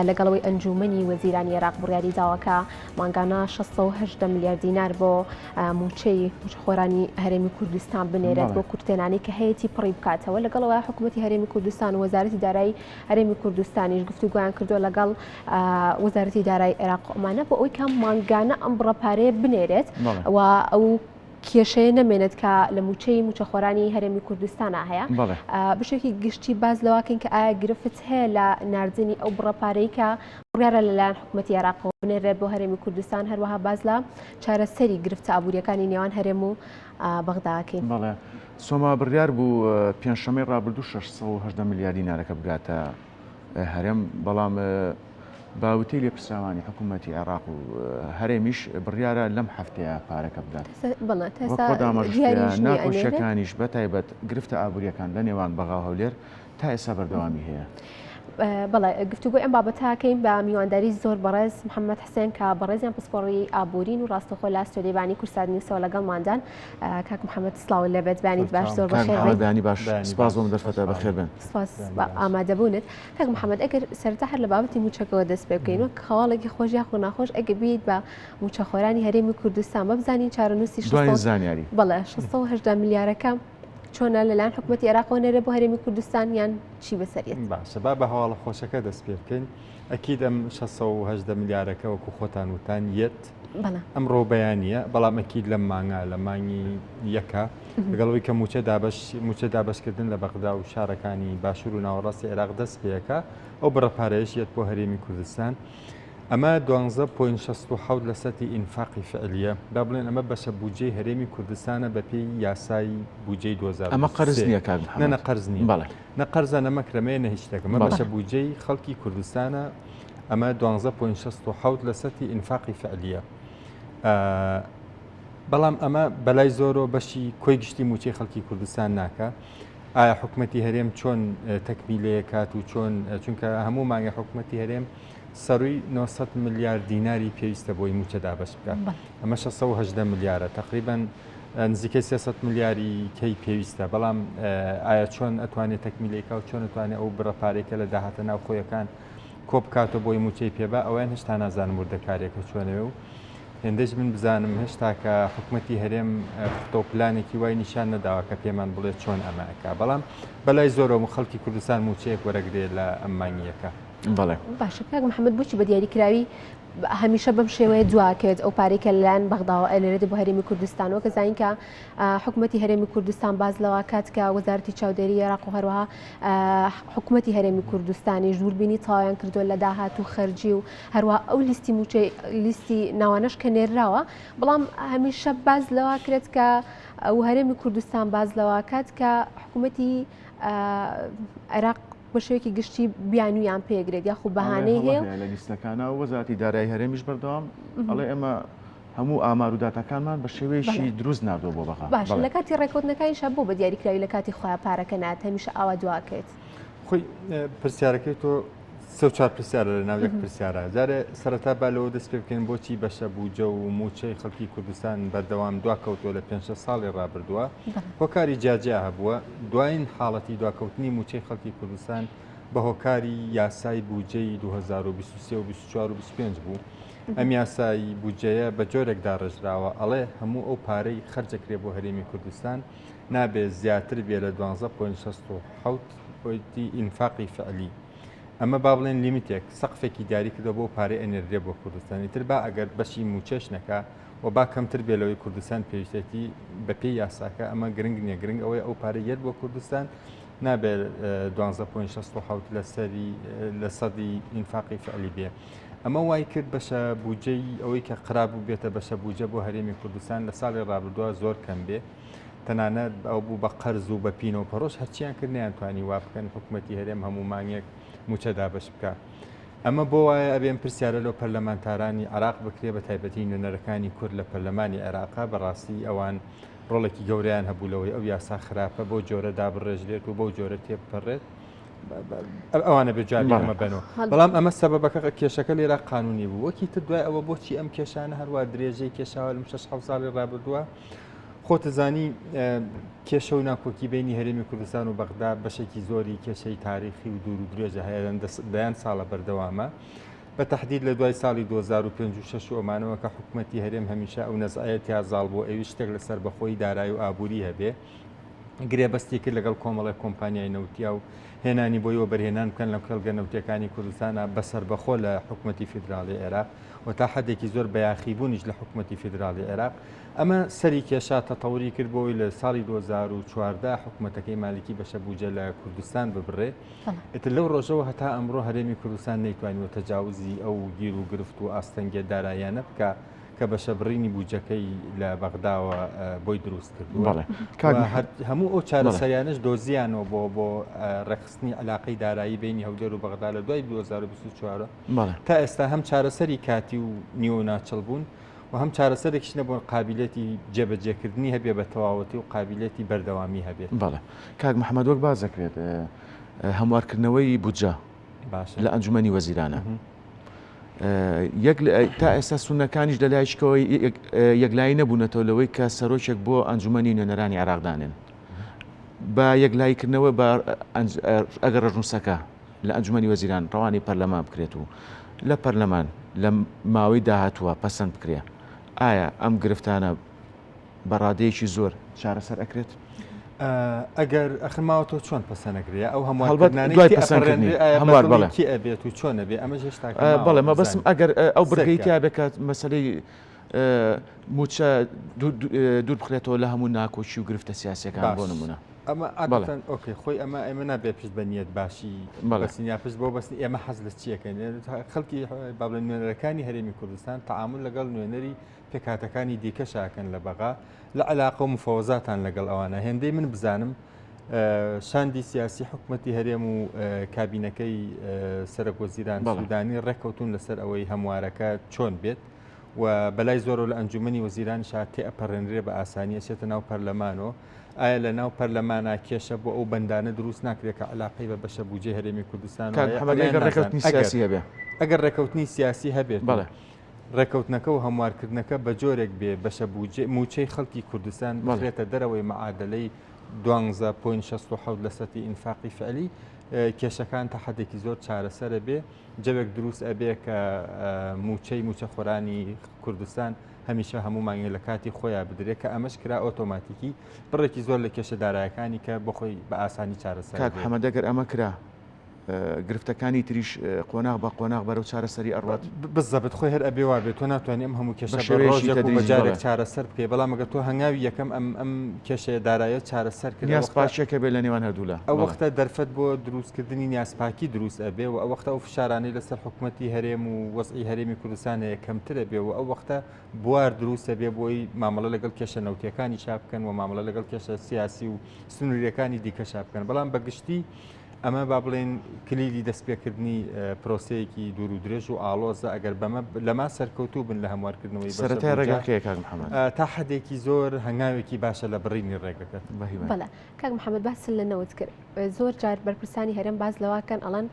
لەگەڵەوەی ئەنجوومەنی وەزیرانی عێراق بڕیاری داوە کە مانگانە 618 ملیار دینار بۆ مووچەی مووچەخۆرانی هەرێمی کوردستان بنێرێت بۆ کورتێنانی کە هەیەی پڕی بکاتەوە لەگەڵەوە حکوومەتی هەرێمی کوردستان و وەزارەتی دارایی هەرێمی کوردستانیش گفتوگۆیان کردووە لەگەڵ وەزارەتی دارایی عێراق ئەمانە بۆ ئەوی کە مانگانە ئەم بڕە پارەیە بنێرێت و ئەو کێشەیە نەمێنێت کە لە مووچەی مووچەخۆرانی هەرێمی کوردستانا هەیە. بەشێکی گشتی باس لەوەکەین کە ئایا گرفت هەیە لە ناردنی ئەو بڕە پارەی کە بڕیارە لەلایەن حکوومەتی عێراقەوە بنێرێت بۆ هەرێمی کوردستان، هەروەها باس لە چارەسەری گرفتە ئابوورییەکانی نێوان هەرێم و بەغداکەین. بەڵێ سۆما، بڕیار بوو پێنجشەممەی ڕابردوو 618 ملیار دینارەکە بگاتە هەرێم، بەڵام بە وتەی لێپرسراوانی حکوومەتی عێراق و هەرێمیش بڕیارە لەم هەفتەیە پارەکە بدات. وەک خۆت ئاماژەت پێ ناکۆکییەکانیش بە تایبەت گرفتە ئابوورییەکان لە نێوان بەغا و هەولێر تا ئێستا بەردەوامی هەیە. بەڵێ گفتوگۆی ئەم بابەتەکەین بە میوانداری زۆر بەڕێز محەممەد حسێن کە بەڕێزیان پسپۆڕی ئابوورین و ڕاستەخۆ لە ستۆدیۆی بانی کوردسات نیوسەوە لەگەڵماندان. کاک محەممەد سڵاوت لێبێت بەیانیت باش زۆر بەخێر بێی. بەیانی باش سپاس بۆ ئەم دەرفەتە بەخێر بێن. سپاس بە ئامادەبوونت. کاک محەممەد ئەگەر سەرەتا هەر لە بابەتی مووچەکەوە دەست پێ بکەین وەک هەواڵێکی خۆش یاخۆ ناخۆش ئەگە بیت بە مووچەخۆرانی هەرێمی کوردستان بە بزانین چارەنووسی دوایین زانیاری بەڵێ 618 ملیارەکە چۆنە لەلایەن حکوومەتی عێراقەوە نێرێ بۆ هەرێمی کوردستان یان چی بەسەریەت؟ باشە با بە هەواڵە خۆشەکە دەست پێ بکەین ئەکید ئەم 618 ملیارەکە وەکو خۆتان وتان یەت ئەمڕۆ بەیانە بەڵام ئەکید لەم مانگا لە مانگی یەکە لەگەڵ ئەوەی کە مووچە دابەش مووچە دابەشکردن لە بەغدا و شارەکانی باشوور و ناوەڕاستی عێراق دەست پێەکە ئەو بڕە پارەیەش یەت بۆ هەرێمی کوردستان ئەمە 12.67 لە سەتی ئینفاقی فعلیە با بڵێن ئەمە بەشە بودجەی هەرێمی کوردستانە بەپێی یاسای بودجەی 2023 ئەمە قەرز نییە کاک محەممەد؟ نە نە قەرز نییە بەڵێ نە قەرزە نە مەکرەمەیە نە هیچ شتێک ئەمە بەشە بودجەی خەڵکی کوردستانە ئەمە 12.67 لە سەتی ئینفاقی فعلیە بەڵام ئەمە بەلای زۆرەوە بەشی کۆی گشتی مووچەی خەڵکی کوردستان ناکا. ئایا حکومەتی هەرێم چۆن تەکمیلەیە کات و چۆن چونکە هەموو مانگە حکومەتی هەرێم سەروی 900 ملیار دیناری پێویستە بۆی مووچە دابەش بکات ئەمە 618 ملیارە تقریبا نزیکەی 300 ملیاری کەی پێویستە بەڵام ئایا چۆن ئەتوانێت تەکمیلەکە و چۆن ئەتوانێت ئەو بڕە پارێکە لە داهاتە ناوخۆیەکان کۆ بکاتەوە بۆی مووچەی پێبا ئەویان هێشتا نازانم وردەکاریەکە چۆنەوە و هێندەش من بزانم هێشتاکە حکومەتی هەرێم پوختە و پلانێکی وای نیشان نەداوە کە پێمان بڵێ چۆن ئەمە ئەکا بەڵام بەلای زۆرەوە خەڵکی کوردستان مووچەیەک وەرەگرێ لە ئەم مانگیەکە. بەڵێ. باشە کاک محەممەد بۆچی بە دیاریکراوی هەمیشە بەم شێوەیە دواکەوێت ئەو پارەی کە لەلایەن بەغداوە ئەنێرێت بۆ هەرێمی کوردستان وەکە زانین کە حکوومەتی هەرێمی کوردستان باز لەوە کات کە وەزارەتی چاودێری عێراق و هەروەها حکوومەتی هەرێمی کوردستانی ژووربینی تەواویان کردووە لە داهات و خەرجی و هەروەها ئەو لیستی مووچەی لیستی ناوانەش کە نێرراوە بەڵام هەمیشە باز لەوە کرێت کە ئەو هەرێمی کوردستان باز لەوە کات کە حکوومەتی عێراق بە شێوەیەکی گشتی بیانویان پێگرێت یاخو بەهانەی هەیە لە لیستەکانە و وەزارەتی دارایی هەرێمیش بەردەوام ئەڵێ ئێمە هەموو ئامار و داتاکانمان بە شێوەیەکی دروست ناردووە بۆ بەغا. باشە لە کاتی ڕێکەوتنەکانیشا بۆ بە دیاریکراوی لە کاتی خۆیان پارەکە نایەت هەمیشە ئاوا دواکەوێت؟ خۆی پرسیارەکەی تۆ سێ و چوار پرسیارە لە ناو یەک پرسیارە جارێ سەرەتا با لەوە دەست پێ بکەین بۆچی بەشە بودجە و مووچەی خەڵکی کوردستان بەردەوام دواکەوتووە لە پێنج شەش ساڵی ڕابردووە هۆکاری جیاجیا هەبووە دوایین حاڵەتی دواکەوتنی مووچەی خەڵکی کوردستان بە هۆکاری یاسای بودجەی 2023 و 24 و 25 بوو ئەم یاسای بودجەیە بە جۆرێک داڕێژراوە ئەڵێ هەموو ئەو پارەی خەرجەکرێ بۆ هەرێمی کوردستان نابێ زیاتر بێ لە 12.67 پۆینتی ئینفاقی فعلی ئەمە با بڵێن لیمیتێک سەقفێکی دیاری کردوە بۆ پارەی ئەنێردرێ بۆ کوردستان ئیتر با ئەگەر بەشی موچەش نەکا و با کەمتر بێ لەوەی کوردستان پێویستێتی بە پێی یاساکە ئەمە گرنگ نییە گرنگ ئەوەی ئەو پارە یەت بۆ کوردستان نابێت 12.67 لەسەری لە سەدی ئینفاقی فعلی بێ ئەمە وای کرد بەشە بودجەی ئەوەی کە قرار بوو بێتە بەشە بودجە بۆ هەرێمی کوردستان لە ساڵی ڕابردووە زۆر کەم بێ تەنانەت ئەو بوو بە قەرز و بە پینە و پەڕۆش هەرچیان کرد نەیانتوانی وا بکەن حکومەتی هەرێم هەموو مانگێک مووچە دابەش بکا. ئەمە بۆ وایە ئەبێ ئەم پرسیارە لۆ پەرلەمانتارانی عێراق بکرێ بە تایبەتی نوێنەرەکانی کورد لە پەرلەمانی عێراقا بەڕاستی ئەوان ڕۆڵێکی گەورەیان هەبوو لەوەی ئەو یاسا خراپە بەو جۆرە دابڕێژرێت و بەو جۆرە تێبپەڕێت ئەوانە بێ جوابی ئەمە بەنەوە بەڵام ئەمە سەبەبەکە کێشەکە لێرە قانونی بوو وەکی تر دوای ئەوە بۆچی ئەم کێشانە هەروە درێژەی کێشاوە لەم شەش حەوت ساڵی ڕابردووە. خۆتەزانی کێشە و ناکۆکی بینی هەرێمی کوردستان و بەغدا بەشێکی زۆری کێشەی تاریخی و دوور و درێژە هەیە دەیان ساڵە بەردەوامە. بە تەحدید لە دوای ساڵی 2005 و 6 و ئەمانەوە کە حکوومەتی هەرێم هەمیشە ئەو نەزعەیە تیا زاڵ بۆ ئەوی شتێک لە سەربەخۆی دارایی و ئابووری هەبێ گرێبەستی کرد لەگەڵ کۆمەڵێک کۆمپانیای نەوتیا و هێنانی بۆی وەبەرهێنان بکەن لە کێڵگە نەوتیەکانی کوردستانە بە سەربەخۆ لە حکوومەتی فیدراڵی عێراق و تا حدێکی زۆر بە یاخیبوونیش لە حکوومەتی فیدراڵی عێراق ئەمە سەری کێشا تەتەوری کرد بۆی لە ساڵی 2014 حکوومەتەکەی مالکی بەشە بوجە لە کوردستان ببڕێ ئیتر لەو ڕۆژەوە هەتا ئەمڕۆ هەرێمی کوردستان نەیتوانیوە تەجاوزی ئەو گیر و گرفت و ئاستەنگیە داراییانە بکا کە بەشەبڕینی بودجەکەی لە بەغداوە بۆی دروست کردووە. بەڵێ کاک و محەممەد. هەموو ئەو بەڵێ. چارەسەریانەش دۆزیانەوە بۆ بۆ ڕێکخستنی عەلاقەی دارایی بەینی هەولێر و بەغدا لە دوای 2024 بەڵێ. تا ئێستا هەم چارەسەری کاتی و نیوە ناچڵ بوون و هەم چارەسەرێکیش نەبوون قابیلەتی جێبەجێکردنی هەبێ بە تەواوەتی و قابیلەتی بەردەوامی هەبێت. بەڵێ کاک محەممەد وەک باس دەکرێت هەموارکردنەوەی بودجە باشە. لە ئەنجومەنی وەزیرانە یەک تا ئێستا سونەکانیش لە لایشکەوە یەکلایی نەبوونەتەوە لەوەی کە سەرۆکێک بۆ ئەنجومەنی نوێنەرانی عێراق دانێن بە یەکلاییکردنەوە بە ئەگەر ڕەشنووسەکە لە ئەنجومەنی وەزیران ڕەوانی پەرلەمان بکرێت و لە پەرلەمان لە ماوەی داهاتووە پەسەند بکرێ ئایا ئەم گرفتانە بە ڕادەیەکی زۆر چارەسەر ئەکرێت؟ ئەگەر ئەخر ماوەتەوە چۆن پەسەنەکرێ ئەو هەڵبەت دوای پەسەندکردنی هەموار بەڵێ کێ ئەبێت و چۆن ئەبێ ئەمەش هێشتا بەڵێ مەبەستم ئەگەر ئەو بڕگەی تیا بێت کە مەسەلەی مووچە دوور بخرێتەوە لە هەموو ناکۆکی و گرفتە سیاسیەکان بۆ نمونە. ئەمە عادەتەن ئۆکەی خۆی ئەمە ئێمە نابێت پشت بە نیەت باشی بەسین یا پشت بۆ بەسن ئێمە حەز لە چیەکەین خەڵکی با بڵێن نوێنەرەکانی هەرێمی کوردستان تەعامول لەگەڵ نوێنەری پێکهاتەکانی دیکەش ئەکەن لە بەغا لە عەلاقە و مفەوەزاتان لەگەڵ ئەوانە هێندەی من بزانم شاندی سیاسی حکومەتی هەرێم و کابینەکەی سەرەک وەزیران سودانی ڕێککەوتون لەسەر ئەوەی هەموارەکە چۆن بێت و بەلای زۆرەوە لە ئەنجومەنی وەزیرانیشا تێئەپەڕێنرێ بە ئاسانی ئەچێتە ناو پەرلەمانەوە ئایا لە ناو پەرلەمانا کێشە بۆ ئەو بەندانە دروست ناکرێت کە علاقەی بە بەشە بودجەی هەرێمی کوردستان کاک محەمەد ئەگەر ڕێکەوتنی سیاسی هەبێ ئەگەر ڕێکەوتنی سیاسی هەبێت بەڵێ ڕێکەوتنەکە و هەموارکردنەکە بە جۆرێک بێ بەشە بودجە موچەی خەڵکی کوردستان بخرێتە دەرەوەی معادلەی 12.67 لە سەتی ئینفاقی فعلی کێشەکان تا حدێکی زۆر چارەسەرە بێ جەوێک دروست ئەبێ کە مووچەی مووچەخۆرانی کوردستان هەمیشە هەموو مانگێ لە کاتی خۆیان بدرێت کە ئەمەش کرا ئۆتۆماتیکی بڕێکی زۆر لە کێشە دارایەکانی کە بۆ خۆی بە ئاسانی چارەسەر کاک محەمەد ئەگەر ئەمە کرا گرفتەکانی تریش قۆناغ بە قۆناغ بەرەو چارەسەری ئەڕوات؟ بزەبت خۆی هەر ئەبێ وابێت تۆ ناتوانانی ئەم هەموو کێشە بە ڕۆژێک و بە جارێک چارەسەر بکەی بەڵام ئەگەر تۆ هەنگاوی یەکەم ئەم ئەم کێشەیە دارایە چارەسەر کرد نیازپاکیەکە بێ لە نێوان هەردوولا ئەو وەختە دەرفەت بۆ دروستکردنی نیازپاکی دروست ئەبێ و ئەو وەختە ئەو فشارانەی لەسەر حکومەتی هەرێم و وەزعی هەرێمی کوردستان هەیە کەمتر ئەبێ و ئەو وەختە بوار دروست ئەبێ بۆی مامەڵە لەگەڵ کێشە نەوتیەکانیشا بکەن و مامەڵە لەگەڵ کێشە سیاسی و سنووریەکانی دیکەشا بکەن بەڵام بە گشتی ئەمە با بڵێن کلیلی دەستپێکردنی پرۆسەیەکی دوور و درێژ و ئاڵۆزە ئەگەر بەمە لەما سەرکەوتوو بن لە هەموارکردنەوەی سەرەتای ڕێگاکەیە کاک محەممەد تا حدێکی زۆر هەنگاوێکی باشە لە بڕینی ڕێگەکە. بەڵێ کاک محەممەد باست لە نەوت کرد زۆر جار بەرپرسانی هەرێم باس لەوە کەن ئەڵەن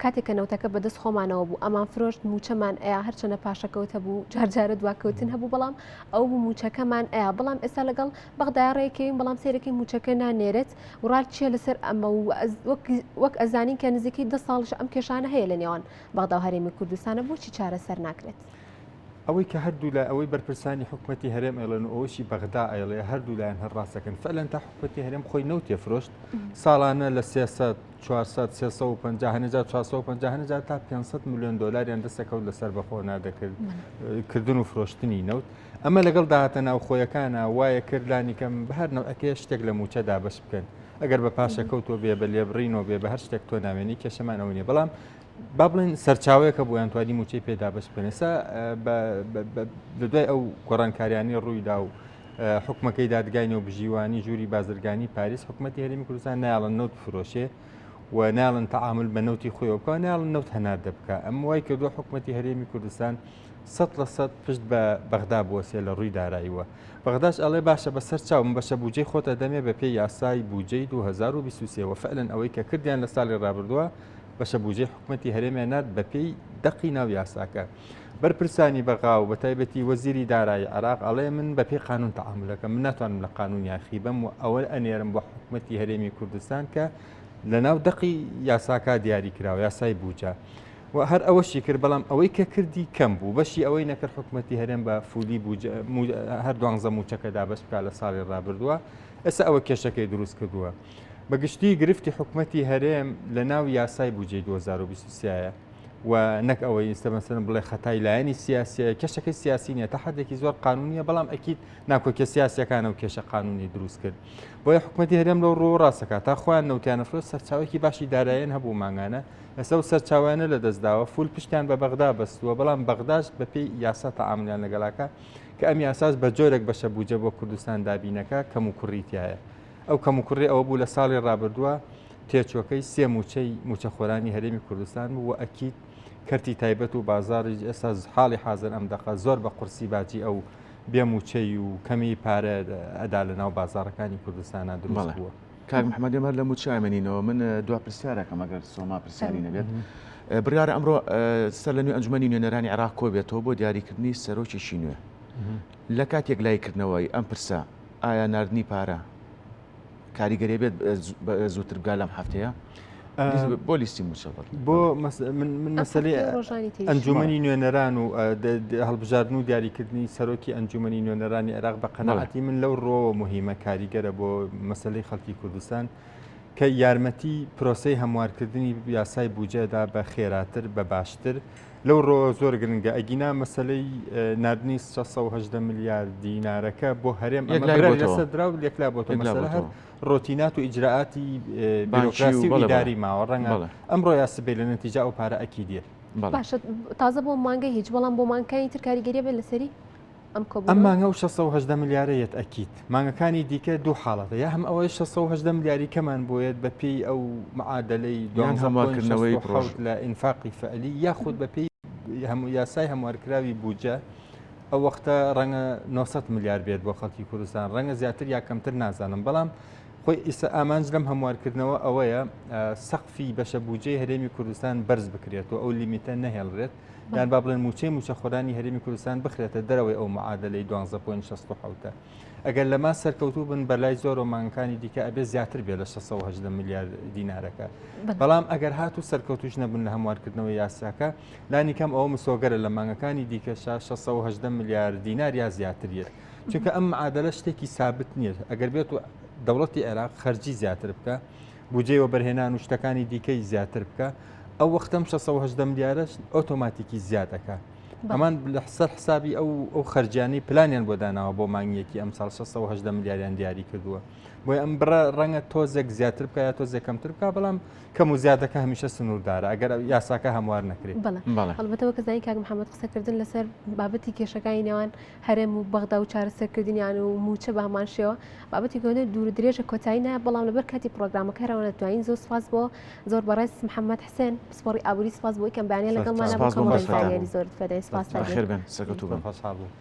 کاتێک کە نەوتەکە بەدەست خۆمانەوە بوو ئەمان فرۆشت موچەمان ئەیا هەرچەنە پاشەکەوت هەبوو جارجارە دواکەوتن هەبوو بەڵام ئەو بوو موچەکەمان ئەیا بەڵام ئێستا لەگەڵ بەغدای ڕێکەوین بەڵام سێرەکەی موچەکە نانێرێت وڕات چییە لەسەر ئەمە و وەک ئەزانین کە نزیکەی دە ساڵش ئەم کێشانە هەیە لە نێوان بەغدا و هەرێمی کوردستانە بۆچی چارەسەر ناکرێت؟ ئەوەی کە هەردوو لای ئەوەی بەرپرسانی حکومەتی هەرێم ئەیڵێن و ئەوەشی بەغدا ئەیڵێ هەردوو لایەن هەر ڕاست دەکەن فعلەن تا حکومەتی هەرێم خۆی نەوتێ فرۆشت ساڵانە لە 300 400 350 هەنێ جار 450 هەنێ جار تا 500 میلیۆن دۆلاریان دەستەکەوت لەسەر بەخۆ نادەکرد کردن و فرۆشتنی نەوت ئەمە لەگەڵ داهاتە ناوخۆیەکانە وایە کرد لانیکەم بە هەر نەوعەکەیە شتێک لە مووچە دابەش بکەن ئەگەر بە پاشەکەوتەوە بێ بە لێبڕینەوە بێ بە هەر شتێک تۆ ناوێنی کێشەمان ئەوە نییە بەڵام با بڵێن سەرچاوەیەکە بۆیان توانی مووچەی پێ دابەش بکەن ئێستا لە دوای ئەو گۆڕانکاریانی ڕوویدا و حکومەکەی دادگای نێوبژیوانی ژووری بازرگانی پاریس حکوومەتی هەرێمی کوردستان نایڵن نەوت بفرۆشێ و ناڵن تەعامل بە نەوتی خۆیەوە بکە ناڵن نەوت هەناردە بکە ئەم وای کردو حکوومەتی هەرێمی کوردستان 100% پشت بە بەغدا بوەسێ لە ڕووی داراییوە بەغداش ئەڵێ باشە بەسەر چاوم بەشە بودجەی خۆتە دەمێ بە پێی یاسای بودجەی 2023 وە فعلەن ئەوەی کە کردیان لە ساڵی ڕابردووە بەشە بودجەی حکومەتی هەرێمیان نارد بەپێی دەقی ناو یاساکە. بەرپرسانی بەغا و بەتایبەتی وەزیری دارایی عێراق ئەڵێ من بەپێی قانون تەعامولەکەم من ناتوانم لە قانون یاخی بم و ئەوە ئەنێرم بۆ حکومەتی هەرێمی کوردستان کە لە ناو دەقی یاساکە دیاری کراوە یاسای بوجە و هەر ئەوەشی کرد بەڵام ئەوەی کە کردی کەم بوو بەشی ئەوەی نەکرد حکومەتی هەرێم بە فولی هەر دوانزە موچەکە دابەش بکات لە ساڵی ڕابردووە ئێستا ئەوە کێشەکەی دروست کردووە بە گشتی گرفتی حکومەتی هەرێم لە ناو یاسای بودجەی 2023 و نەک ئەوەی ئیستا مەسەلەن بڵێ خەتای لایەنی سیاسیە کێشەکەی سیاسی نیە تا حدێکی زۆر قانونیە بەڵام ئەکید ناکۆکیە سیاسیەکانە و کێشە قانونی دروست کرد بۆیە حکومەتی هەرێم لەو ڕوو ڕاستەکە تا خۆیان نەوتیانە فرۆ سەرچاوێکی باشی دارایەن هەبوو مانگانە ئێستا و سەرچاوانە لە دەستداوە فول پشتیان بە بەغدا بەستووە بەڵام بەغداش بەپێی یاسا تەعاملیان لەگەڵاکە کە ئەم یاساش بە جۆرێک بەشە بودجە بۆ کوردستان دابینەکە کەم و کوڕی تایە ئەو کەم و کوڕی ئەوە بوو لە ساڵی ڕابردووە تێچووەکەی سێ مووچەی مووچەخۆرانی هەرێمی کوردستان بوو و ئەکید کەرتی تایبەت و بازاڕیش ئێستا حاڵی حازر ئەم دەقە زۆر بە قورسی باجی ئەو بێ مووچەی و کەمی پارە ئەدا لە ناو بازاڕەکانی کوردستانا دروست بووە. کاک محمد ئێمە لە مووچە ئەمێنینەوە من دوا پرسیارەکەم ئەگەر سۆما پرسیاری نەبێت بڕیارە ئەمڕۆ سەر لە نوێ ئەنجومەنی نوێنەرانی عێراق کۆبێتەوە بۆ دیاریکردنی سەرۆکێکی نوێ لە کاتێک لایکردنەوەی ئەم پرسە ئایا ناردنی پارە کاریگەری بێت زووتر بگا لەم هەفتەیە بۆ لیستی مووچە بۆ من مەسەلەی ئەنجومەنی نوێنەران و هەڵبژاردن و دیاریکردنی سەرۆکی ئەنجومەنی نوێنەرانی عێراق بە قەناعەتی من لەو ڕۆوە مهمە کاریگەرە بۆ مەسلەی خەڵکی کوردستان کە یارمەتی پرۆسەی هەموارکردنی یاسای بودجەدا بە خێراتر بە باشتر لەو ڕۆوە زۆر گرنگە ئەگینا مەسەلەی ناردنی 618 ملیار دینارەکە بۆ هەرێم ئەمە بڕیاری لەسەر درا و یەکلا بۆتەوە مەسەلە هەر ڕۆتینات و ئیجرائاتی بیرۆکراسی و ئیداری ماوە ڕەنگە ئەمڕۆ یا سبەی لە نەتیجە ئەو پارە ئەکیدیە. باشە تازە بۆ مانگە هیچ بەڵام بۆ مانگەکانی تر کاریگەریە بێت لەسەری؟ ئەم کۆبوونەوە؟ ئەم مانگە و 618 ملیارە یەت ئەکید. مانگەکانی دیکە دوو حاڵەتە یا هەم ئەوەی 618 ملیاری کەمان بۆیەت بە پێی ئەو معادلەی یان هەموارکردنەوەی پرۆژ لە ئینفاقی فعلی یاخود بە پێی هەموو یاسای هەموارکراوی بودجە ئەو وەختە ڕەنگە 900 ملیار بێت بۆ خەڵکی کوردستان ڕەنگە زیاتر یا کەمتر نازانم بەڵام خۆی ئیستا ئامانج لەم هەموارکردنەوە ئەوەیە سەقفی بەشە بودجەی هەرێمی کوردستان بەرز بکرێت و ئەو limit ە نەهێڵرێت یان با بڵێن مووچەی مووچەخۆرانی هەرێمی کوردستان بخرێتە دەرەوەی ئەو معادلەی 12.67 ئەگەر لەما سەرکەوتوو بن بەلای زۆر و مانگەکانی دیکە ئەبێ زیاتر بێ لە 618 ملیار دینارەکە بەڵام ئەگەر هات و سەرکەوتوش نەبن لە هەموارکردنەوەی یاساکە لانی کەم ئەوە مسۆگەرە لە مانگەکانی دیکەشا 618 ملیار دینار یا زیاتر یەت چونکە ئەم معادلە شتێکی سابت نییە ئەگەر بێت و دەوڵەتی عێراق خەرجی زیاتر بکە بودجەی وەبەرهێنان و شتەکانی دیکەی زیاتر بکە ئەو وەختەم 618 ملیارەش ئۆتۆماتیکی زیاد ئەکا ئەمان لەسەر حسابی ئەو ئەو خەرجیانەی پلانیان بۆ داناوە بۆ مانگیەکی ئەم ساڵ 618 ملیاریان دیاری کردووە بۆیە ئەم بڕە ڕەنگە تۆزێک زیاتر بکە یا تۆزێک کەمتر بکە بەڵام کەم و زیادەکە هەمیشە سنووردارە ئەگەر یاساکە هەموار نەکرێت هەڵبەتەوە کە زانی کاک محەممەد قسەکردن لەسەر بابەتی کێشەکانی نێوان هەرێم و بەغدا و چارەسەرکردنیان و مووچە بە هەمان شێوە بابەتی گەورە دوور و درێژە کۆتایی نایە بەڵام لەبەر کاتی پرۆگرامەکە هەرەوە نەتوانین زۆر سپاس بۆ زۆر بەڕێز محەممەد حسێن پسپۆڕی ئابووری سپاس بۆی کەم بەیانە لەگەڵمانە بۆ سپاس بۆ کۆمەڵێک بەرزتان. زانیاری زۆرت پێداین سپاس بەخێر بێن سەرکەوتوو بن. خۆشحاڵ بووم.